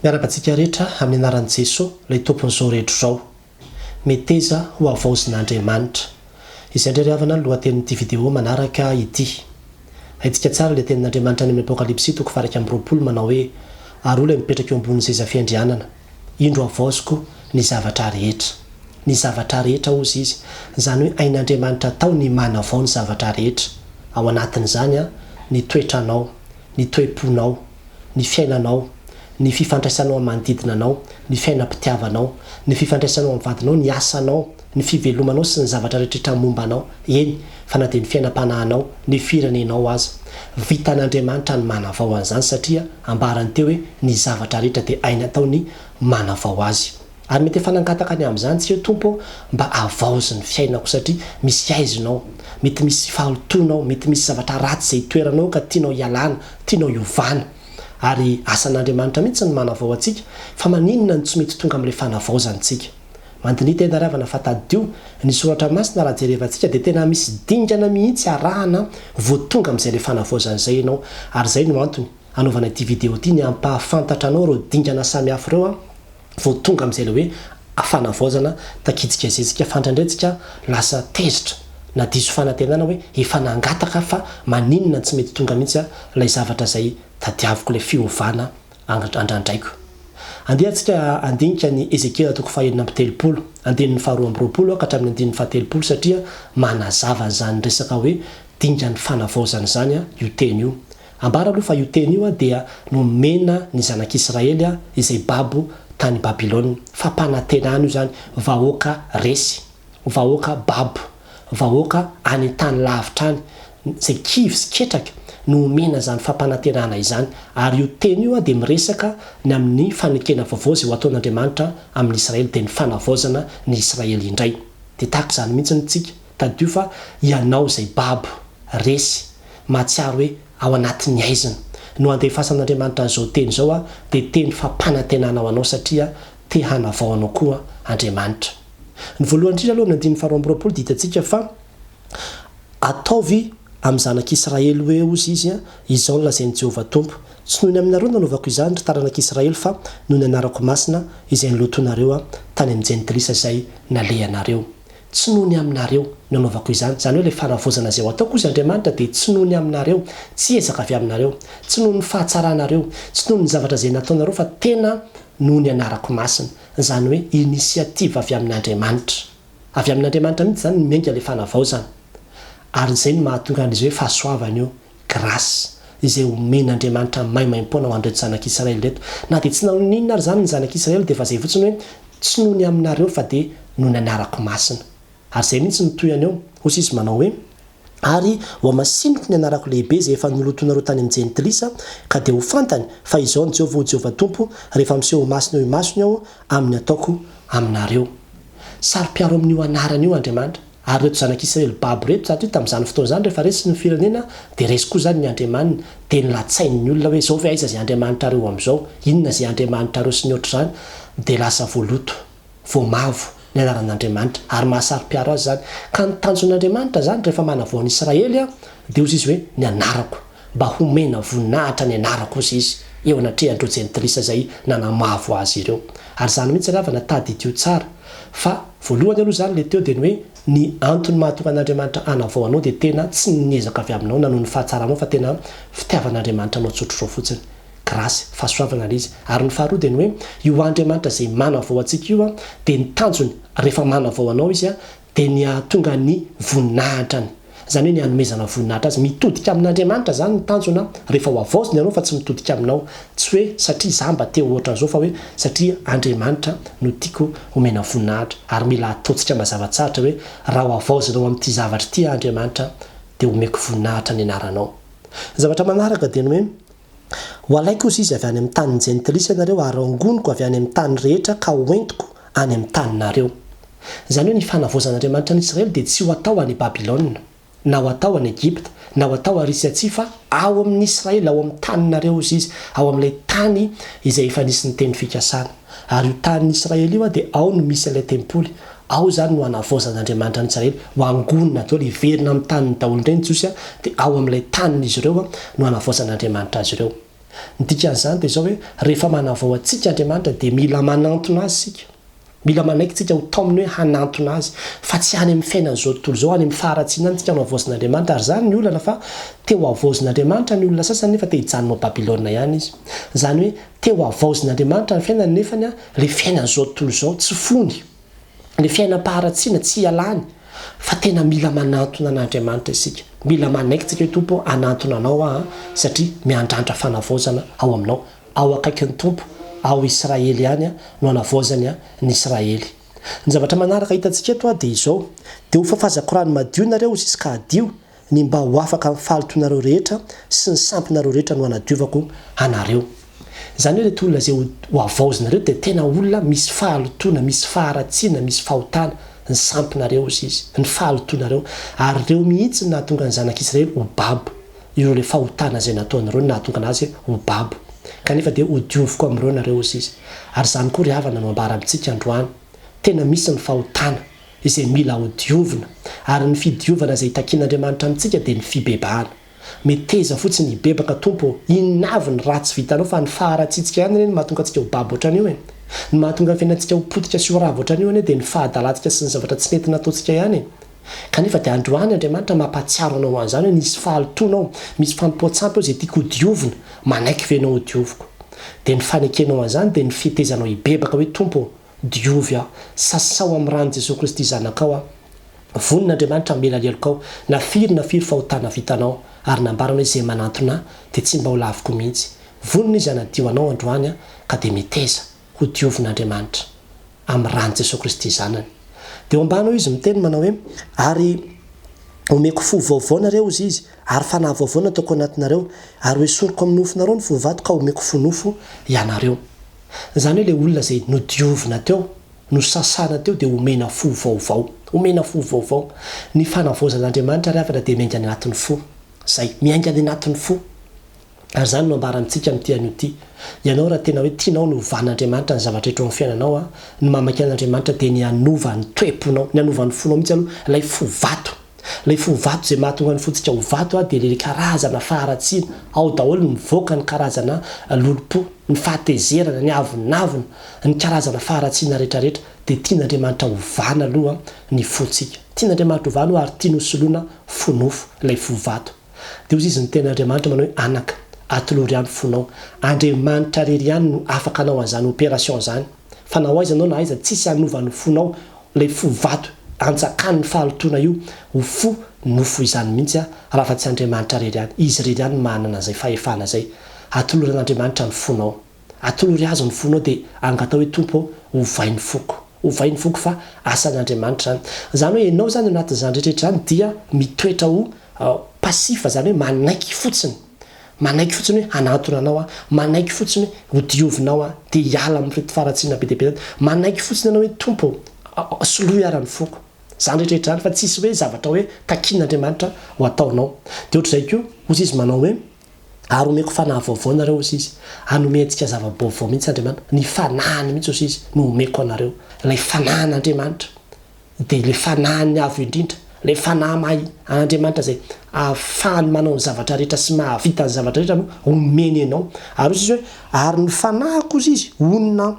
Miarahaba antsika rehetra amin'ny anaran'i Jesoa, ilay Tompon'izao rehetra izao. Meteza ho havaozin'Andriamanitra. Izay indray ry havana ny lohatenin'ity video manaraka ity. Haintsika tsara ilay tenin'Andriamanitra any amin'ny Apokalypsy toko faha 21 manao hoe, Ary hoy ilay mipetraka eo ambonin'ny seza fiandrianana, Indro havaoziko ny zavatra rehetra. Ny zavatra rehetra hozy izy. Izany hoe hain'Andriamanitra atao ny manavao ny zavatra rehetra. Ao anatin'izany ny toetranao, ny toe-ponao, ny fiainanao, ny fifandraisanao amin'ny manodidina anao, ny fiainam-pitiavanao, ny fifandraisanao amin'ny vadinao, ny asanao, ny fivelomanao sy ny zavatra rehetrretra momba anao, eny fa na dia ny fiainam-panahinao, ny firenenao aza. Vitan'Andriamanitra ny manavao an'izany satria ambarany teo hoe ny zavatra rehetra dia hainy atao ny manavao azy. Ary mety efa nangataka ny amin'izany tsika hoe Tompo ô mba havaozy ny fiainako satria misy haizina ao, mety misy fahalotoana ao, mety misy zavatra ratsy izay itoeranao ka tianao hialana, tianao hiovana. Ary asan'Andriamanitra mihitsy ny manavao antsika fa maninona no tsy mety tonga amin'ilay fanavaozana tsika? Mandiniha tena ry havana fa tadidio, ny soratra masina raha jerevantsika dia tena misy dingana mihitsy arahana vao tonga amin'izay ilay fanavaozana izay ianao. Ary izay no antony anaovana ity video ity, ny hampahafantatra anao ireo dingana samihafa ireo an. vao tonga amin'izay ilay hoe fanavaozana takitsika zezika fa indraindray tsika lasa tezitra na diso fanantenana hoe efa nangataka fa maninona tsy mety tonga mihitsy ilay zavatra izay tadiaviko ilay fiovana andrandraiko. Andeha tsika handinika ny Ezekiela toko faha 36 andininy faha 22 ka hatramin'ny andininy faha 30 satria manazava an'izany resaka hoe dingan'ny fanavaozana izany io teny io. Ambara aloha fa io teny io dia nomena ny zanak'Israely izay babo tany Babylona. Fampanantenana io izany, vahoaka resy, vahoaka babo, vahoaka any an-tany lavitra any, izay kivy sy ketraka no omena izany fampanantenana izany. Ary io teny io dia miresaka ny amin'ny fanekena vaovao izay ho ataon'Andriamanitra amin'i Israely, dia ny fanavaozana ny Israely indray. Dia tahaka izany mihitsy ny tsika. Tadidio fa ianao izay babo, resy, mahatsiaro hoe ao anatin'ny haizina, no andefasan'Andriamanitra an'izao teny izao dia teny fampanantenana ho anao satria te hanavao anao koa Andriamanitra. Ny voalohany indrindra aloha amin'ny andininy faha 22 dia hitantsika fa Ataovy amin'ny zanak'Israely hoe, hozy izy, Izao no lazain'i Jehovah Tompo, Tsy noho ny aminareo no nanaovako izany, ry taranak'Israely, fa noho ny anarako masina, izay nilotonareo tany amin'ny jentilisa izay nalehanareo. Tsy noho ny aminareo no anaovako izany, izany hoe ilay fanavaozana izay ho ataoko, hozy Andriamanitra, dia tsy noho ny aminareo, tsy ezaka avy aminareo, tsy noho ny fahatsaranareo, tsy noho ny zavatra izay nataonareo fa tena noho ny anarako masina, izany hoe initiative avy amin'Andriamanitra. Avy amin'Andriamanitra mihitsy izany no miainga ilay fanavaozana. Ary izay no mahatonga an'izy hoe fahasoavana io, grâce, izay omen'Andriamanitra maimaimpoana ho an'ireto zanak'Israely ireto. Na dia tsy nanao n'inona ary izany ny zanak'Israely dia efa izay fotsiny hoe tsy noho ny aminareo fa dia noho ny anarako masina. Ary izay mihitsy no tohiny eo. Hoy izy manao hoe, Ary hohamasiniko ny anarako lehibe izay efa nolotoinareo tany amin'ny Jentilisa, ka dia ho fantany fa Izaho no Jehovah, hoy Jehovah Tompo, rehefa miseho ho masina eo imasony Aho amin'ny ataoko aminareo. Saro-piaro amin'io anarana io Andriamanitra. Ary ireto zanak'Israely babo ireto satria tamin'izany fotoana izany rehefa resy ny firenena dia resy koa izany ny andriamaniny, dia nolatsain'ny olona hoe izao ve aiza izay andriamanitrareo amin'izao, inona izay andriamanitrareo sy ny ohatr'izany, dia lasa voaloto, voamavo ny anaran'Andriamanitra, ary mahasaro-piaro azy izany. Ka ny tanjon'Andriamanitra izany rehefa manavao an'i Israely dia hozy izy hoe ny anarako. Mba homena voninahitra ny anarako, hozy izy, eo anatrehan'ireo jentilisa izay nanamavo azy ireo. Ary izany mihitsy ry havana, tadidio tsara, fa voalohany aloha izany ilay teo dia ny hoe, ny antony mahatonga an'Andriamanitra hanavao anao dia tena tsy ny niezaka avy aminao na noho ny fahatsaranao fa tena fitiavan'Andriamanitra anao tsotr'izao fotsiny. Grâce, fahasoavana ilay izy. Ary ny faharoa dia ny hoe, io Andriamanitra izay manavao antsika io dia ny tanjony rehefa manavao anao Izy dia ny hahatonga ny voninahitrany, izany hoe ny hanomezana voninahitra azy. Mitodika amin'Andriamanitra izany ny tanjona rehefa ho havaozina ianao fa tsy mitodika aminao. Tsy hoe satria izaho mba te ho ohatran'izao fa hoe satria Andriamanitra no tiako homena voninahitra. Ary mila ataontsika mazava tsatra hoe raha ho havaozina ao amin'ity zavatra ity aho Andriamanitra dia homeko voninahitra ny anaranao. Ny zavatra manaraka dia ny hoe. Ho alaiko hozy izy avy any amin'ny tanin'ny Jentilisa ianareo ary hangoniko avy any amin'ny tany rehetra ka hoentiko any amin'ny taninareo. Izany hoe ny fanavaozan'Andriamanitra an'i Israely dia tsy ho atao any Babylona, na ho atao any Egypta, na ho atao ary sy atsy fa ao amin'i Israely, ao amin'ny taninareo hozy izy, ao amin'ilay tany izay efa nisy ny teny fikasana. Ary io tanin'i Israely io dia ao no misy an'ilay tempoly, Ao izany no hanavaozan'Andriamanitra an'i Israely, ho angonina daholo, hiverina amin'ny taniny daholo indray ny Jiosy, dia ao amin'ilay tanin'izy ireo no hanavaozan'Andriamanitra azy ireo. Ny dikan'izany dia izao hoe, rehefa manavao antsika Andriamanitra dia mila manantona Azy isika. Mila manaiky tsika ho taominy hoe hanantona Azy, fa tsy any amin'ny fiainan'izao tontolo izao, any amin'ny faharatsiana any tsika no havaozin'Andriamanitra. Ary izany ny olana fa te ho havaozin'Andriamanitra ny olona sasany nefa te hijanona ao Babylona ihany izy. Izany hoe te ho havaozin'Andriamanitra ny fiainany nefany ilay fiainan'izao tontolo izao tsy fony. Ilay fiainam-paharatsiana tsy ialany. Fa tena mila manantona an'Andriamanitra isika. Mila manaiky tsika hoe Tompo ô, hanantona Anao aho satria miandrandra fanavaozana ao Aminao. Ao akaikin'ny Tompo, ao Israely ihany no hanavaozany ny Israely. Ny zavatra manaraka hitantsika eto dia izao, Dia ho fafazako rano madio nareo ziska hadio, ny mba ho afaka amin'ny fahalotoanareo rehetra sy ny sampinareo rehetra no hanadiovako anareo. Izany hoe ireto olona izay ho havaozinareo dia tena olona misy fahalotoana, misy faharatsiana, misy fahotana, ny sampinareo hozy izy, ny fahalotoanareo, ary ireo mihitsy no nahatonga ny zanak'Israely ho babo. Ireo ilay fahotana izay nataony ireo no nahatonga anazy ho babo. Kanefa dia hodioviko amin'ireo nareo, hozy izy. Ary izany koa ry havana no ambara amintsika androany. Tena misy ny fahotana izay mila hodiovina. Ary ny fidiovana izay itakian'Andriamanitra amintsika dia ny fibebahana. Meteza fotsiny hibebaka, Tompo ô, inona avy ny ratsy vitanao fa ny faharatsiantsika ihany anie no mahatonga antsika ho babo ohatran'io e. Ny mahatonga ny fiainantsika ho potika sy ho rava ohatran'io anie dia ny fahadalantsika sy ny zavatra tsy nety nataontsika ihany e. Kanefa dia androany Andriamanitra mampahatsiaro anao an'izany hoe misy fahalotoana ao, misy fanompoan-tsampy ao izay tiako hodiovina, manaiky ve ianao hodioviko? Dia ny fanekenao an'izany dia ny fetezanao hibebaka hoe Tompo ô, diovy aho, sasao amin'ny ran'i Jesoa Kristy Zanakao aho. Vonona Andriamanitra hamela ny helokao, na firy na firy fahotana vitanao, ary nambarany hoe izay manantona ahy dia tsy mba ho laviko mihitsy. Vonona Izy hanadio anao androany ka dia meteza hodiovin'Andriamanitra. amin'ny ran'i Jesoa Kristy Zanany. Dia eo ambany eo izy miteny manao hoe, Ary omeko fo vaovao nareo, hozy izy, ary fanahy vaovao no ataoko anatinareo, ary hoesoriko amin'ny nofonareo ny fo vato ka homeko fo nofo ianareo. Izany hoe ilay olona izay nodiovina teo, nosasana teo dia omena fo vaovao. Omena fo vaovao. Ny fanavaozan'Andriamanitra ry havana dia miainga any anatin'ny fo. Izay. Miainga any anatin'ny fo. Ary izany no ambara amintsika amin'ity anio ity. Ianao raha tena hoe tianao ny hovan'Andriamanitra ny zavatra rehetra ao amin'ny fiainanao an, ny mamaky an'Andriamanitra dia ny hanova ny toe-ponao, ny hanova ny fonao mihitsy aloha, ilay fo vato. Ilay fo vato izay mahatonga ny fontsika ho vato an, dia ilay karazana faharatsiana, ao daholo ny mivoaka ny karazana lolompo, ny fahatezerana, ny avonavona, ny karazana faharatsiana rehetrarehetra, dia tian'Andriamanitra hovana aloha ny fontsika. Tian'Andriamanitra hovana io ary tiany hosoloina fo nofo, ilay fo vato. Dia hozy izy niteny Andriamanitra manao hoe anaka, atolory ahy ny fonao. Andriamanitra rery ihany no afaka hanao an'izany opération izany. Fa na ho aiza anao na aiza tsisy hanova ny fonao, ilay fo vato anjakan'ny fahalotoana io ho fo nofo izany mihitsy raha fa tsy Andriamanitra rery ihany. Izy rery ihany no manana an'izay fahefana izay. Atolory an'Andriamanitra ny fonao. Atolory Azy ny fonao dia angatao hoe Tompo ô, ovay ny foko. Ovay ny foko fa asan'Andriamanitra izany. Izany hoe ianao izany anatin'izany rehetra rehetra izany dia mitoetra ho passif, izany hoe manaiky fotsiny. Manaiky fotsiny hoe hanantona anao aho, manaiky fotsiny hoe hodiovinao aho, dia hiala amin'ireto faharatsiana be dia be ireto. Manaiky fotsiny ianao hoe Tompo ô, soloy ara ny foko. Izany rehetra rehetra izany fa tsisy hoe zavatra hoe takian'Andriamanitra ho ataonao. Dia ohatr'izay koa, hozy izy manao hoe. Ary omeko fanahy vaovao nareo, hozy izy. Hanome antsika zava-baovao mihitsy Andriamanitra. Ny fanahiny mihitsy, hozy izy, no omeko anareo. Ilay fanahin'Andriamanitra, dia ilay fanahin'ny Avo Indrindra, ilay fanahy mahay an'Andriamanitra izay ahafahany manao ny zavatra rehetra sy mahavita ny zavatra rehetra no omeny anao. Ary hozy izy hoe, Ary ny fanahiko, hozy izy, honina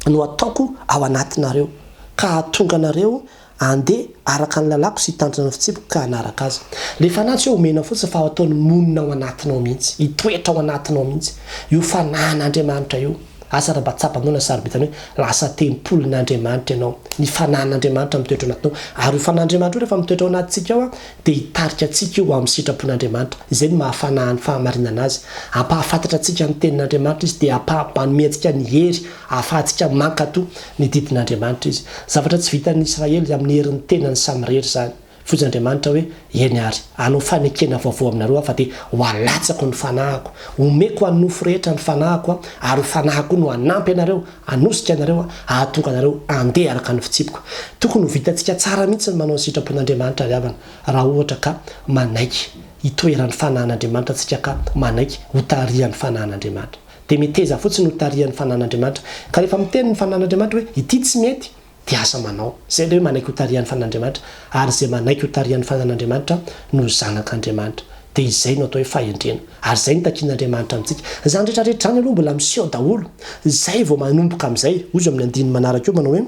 no ataoko ao anatinareo, ka hahatonga anareo handeha araka ny lalàko sy hitandrina ny fitsipiko ka hanaraka azy. Ilay fanahy tsy hoe omena fotsiny fa ataony monina ao anatinao mihitsy, hitoetra ao anatinao mihitsy io fanahin'Andriamanitra io. Asa raha mba tsapanao na sarobidinao hoe lasa tempolin'Andriamanitra ianao, ny fanahin'Andriamanitra mitoetra ao anatinao. Ary io fanahin'Andriamanitra io rehefa mitoetra ao anatintsika ao dia hitarika antsika io ho amin'ny sitrapon'Andriamanitra. Izay no maha fanahin'ny fahamarinana azy. Hampahafantatra antsika ny tenin'Andriamanitra izy dia manome antsika ny hery ahafahantsika mankatò ny didin'Andriamanitra izy. Zavatra tsy vitan'ny Israely amin'ny herin'ny tenany samirery izany. Fotsy Andriamanitra hoe, Eny àry, hanao fanekena vaovao aminareo Aho fa dia ho alatsako ny Fanahiko. Homeko an'ny nofo rehetra ny Fanahiko, ary io Fanahiko io no hanampy anareo, hanosika anareo, hahatonga anareo handeha araka ny fitsipiko. Tokony ho vitantsika tsara mihitsy ny manao ny sitrapon'Andriamanitra ry havana, raha ohatra ka manaiky hitoeran'ny Fanahin'Andriamanitra isika ka manaiky hotarihan'ny Fanahin'Andriamanitra. Dia meteza fotsiny hotarihan'ny Fanahin'Andriamanitra. Ka rehefa miteny ny Fanahin'Andriamanitra hoe, ity tsy mety, dia asa manao. Izay ilay hoe manaiky hotarihan'ny Fanahin'Andriamanitra. Ary izay manaiky hotarihan'ny Fanahin'Andriamanitra no zanak'Andriamanitra. Dia izay no atao hoe fahendrena. Ary izay no takian'Andriamanitra amintsika. Izany rehetra rehetra izany aloha mbola miseho daholo. Izay vao manomboka amin'izay. Hoy izy eo amin'ny andininy manaraka eo manao hoe,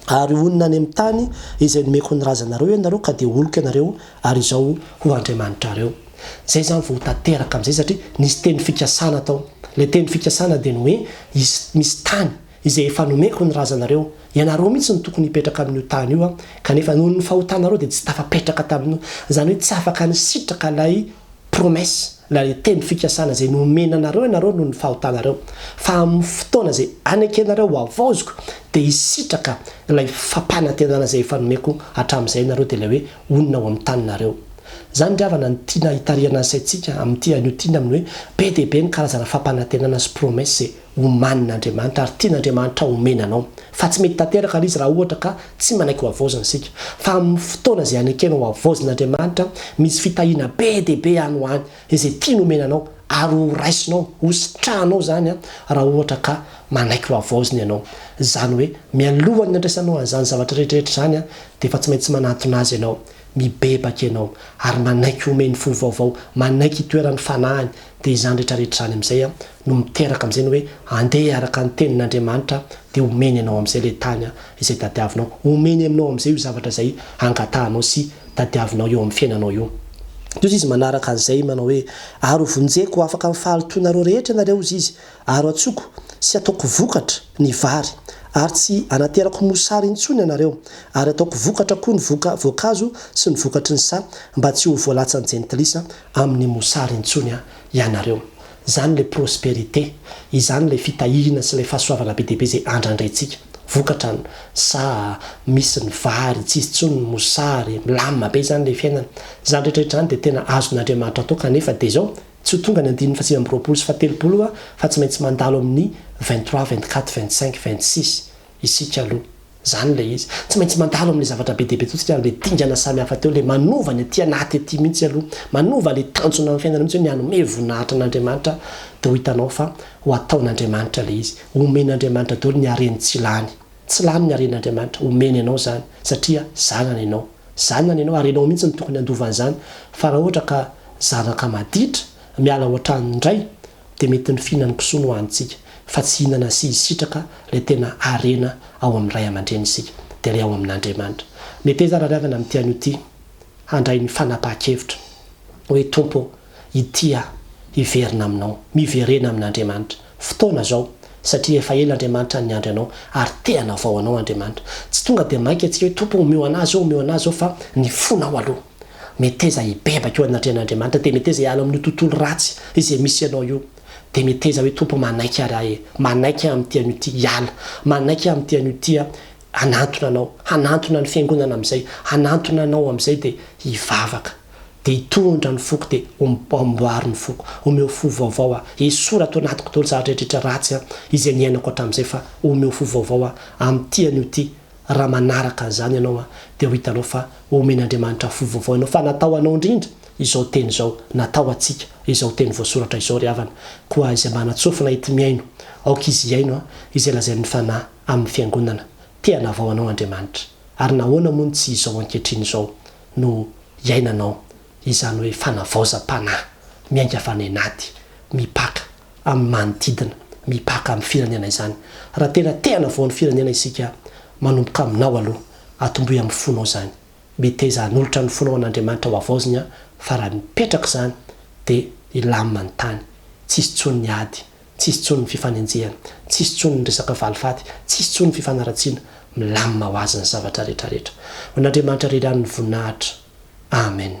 Ary honina any amin'ny tany izay nomeko ny razanareo ianareo ka dia holoko ianareo ary izao ho Andriamanitrareo. Izay izany vao ho tanteraka amin'izay satria nisy teny fikasana tao. Ilay teny fikasana dia ny hoe hisy misy tany izay efa nomeko ny razanareo. Ianareo mihitsy no tokony hipetraka amin'io tany io kanefa noho ny fahotanareo dia tsy tafapetraka tamin'io. Izany hoe tsy afaka nisitraka ilay promesse, ilay teny fikasana izay nomena anareo ianareo noho ny fahotanareo. Fa amin'ny fotoana izay anekenareo ho havaoziko dia hisitraka ilay fampanantenana izay efa nomeko hatramin'izay ianareo dia ilay hoe honina ao amin'ny taninareo. Izany ry havana no tiana hitarihana ny saintsika amin'ity anio ity ny amin'ny hoe be dia be ny karazana fampanantenana sy promesse izay omanin'Andriamanitra ary tian'Andriamanitra homena anao. Fa tsy mety tanteraka ilay izy raha ohatra ka tsy manaiky ho havaozina isika. Fa amin'ny fotoana izay anekena ho havaozin'Andriamanitra, misy fitahiana be dia be any ho any izay tiany homena anao ary ho raisinao, ho sitrahanao izany raha ohatra ka manaiky ho havaozina ianao. Izany hoe mialohan'ny handraisanao an'izany zavatra rehetra rehetra izany dia efa tsy maintsy manantona Azy ianao, mibebaka ianao ary manaiky homeny fo vaovao, manaiky hitoeran'ny Fanahiny, dia izany rehetra rehetra izany amin'izay no miteraka amin'izay ny hoe andeha araka ny tenin'Andriamanitra dia omeny anao amin'izay ilay tany izay tadiavinao, omeny aminao amin'izay io zavatra izay angatahanao sy tadiavinao eo amin'ny fiainanao io. Dia hozy izy manaraka an'izay manao hoe, Ary ho vonjeko ho afaka amin'ny fahalotoanareo rehetra ianareo, hozy izy, ary ho antsoiko sy hataoko vokatra ny vary, ary tsy hanaterako mosary intsony ianareo, ary hataoko vokatra koa ny voka voankazo sy ny vokatry ny saha, mba tsy ho voalatsan'ny jentilisa amin'ny mosary intsony ianareo. Izany ilay prospérité, izany ilay fitahiana sy ilay fahasoavana be dia be izay andrandraintsika. Vokatra ny saha, misy ny vary, tsy hisy intsony ny mosary, milamina be izany ilay fiainana. Izany rehetra rehetra izany dia tena azon'Andriamanitra atao kanefa dia izao, tsy ho tonga ny andininy faha-29 sy faha-30 fa tsy maintsy mandalo amin'ny 23, 24, 25, 26 isika aloha. Izany ilay izy. Tsy maintsy mandalo amin'ilay zavatra be dia be teo tsika, ilay dingana samihafa teo, ilay manova ny aty anaty aty mihitsy aloha, manova ilay tanjona amin'ny fiainana mihitsy hoe ny hanome voninahitra an'Andriamanitra dia ho hitanao fa ho ataon'Andriamanitra ilay izy. Homen'Andriamanitra daholo ny hareny tsy lany. Tsy lany ny haren'Andriamanitra, homeny anao izany satria zanany ianao. Zanany ianao ary ianao mihitsy no tokony handova an'izany fa raha ohatra ka zanaka maditra miala ao an-tranony indray dia mety ny fihinan'ny kisoa no hanintsika fa tsy hihinana sy hisitraka ilay tena harena ao amin'ny ray aman-dreny isika, dia ilay ao amin'Andriamanitra. Meteza ary havana amin'ity anio ity handray ny fanapahan-kevitra hoe Tompo ô, ity aho, hiverina aminao. Miverena amin'Andriamanitra. Fotoana izao, satria efa ela Andriamanitra niandry anao ary te hanavao anao Andriamanitra. Tsy tonga dia mainka isika hoe Tompo ô, omeo an'ahy izao, omeo an'ahy izao fa ny fonao aloha. Meteza hibebaka eo anatrehan'Andriamanitra, dia meteza hiala amin'io tontolo ratsy izay misy anao io. Dia meteza hoe, Tompo, manaiky ary aho e! Manaiky aho amin'ity anio ity hiala. Manaiky aho amin'ity anio ity hanantona Anao. Hanantona ny Fiangonana amin'izay. Hanantona Anao amin'izay dia hivavaka. Dia hitondra ny foko dia amboaro ny foko. Omeo fo vaovao aho. Esory ato anatiko daholo zavatra rehetra ratsy izay niainako hatramin'izay fa omeo fo vaovao aho amin'ity anio ity. Raha manaraka an'izany ianao dia ho hitanao fa Omen'Andriamanitra fo vaovao ianao fa natao anao indrindra izao teny izao, natao antsika izao teny voasoratra izao ry havana. Koa izay manan-tsofina enti-mihaino, aoka izy hihaino izay lazain'ny Fanahy amin'ny Fiangonana. Te hanavao anao Andriamanitra. Ary nahoana moa no tsy izao ankehitriny izao no hiainanao izany hoe fanavaozam-panahy miainga avy any anaty, mipaka amin'ny manodidina, mipaka amin'ny firenena izany. Raha tena te hanavao ny firenena isika, manomboka aminao aloha. Atombohy amin'ny fonao izany. Meteza hanolotra ny fonao an'Andriamanitra ho havaoziny an, fa raha mipetraka izany dia hilamina ny tany. Tsy hisy intsony ny ady, tsy hisy intsony ny fifanenjehana, tsy hisy intsony ny resaka valifaty, tsy hisy intsony ny fifanaratsiana, milamina ho azy ny zavatra rehetra rehetra. Ho an'Andriamanitra irery ihany ny voninahitra. Amen.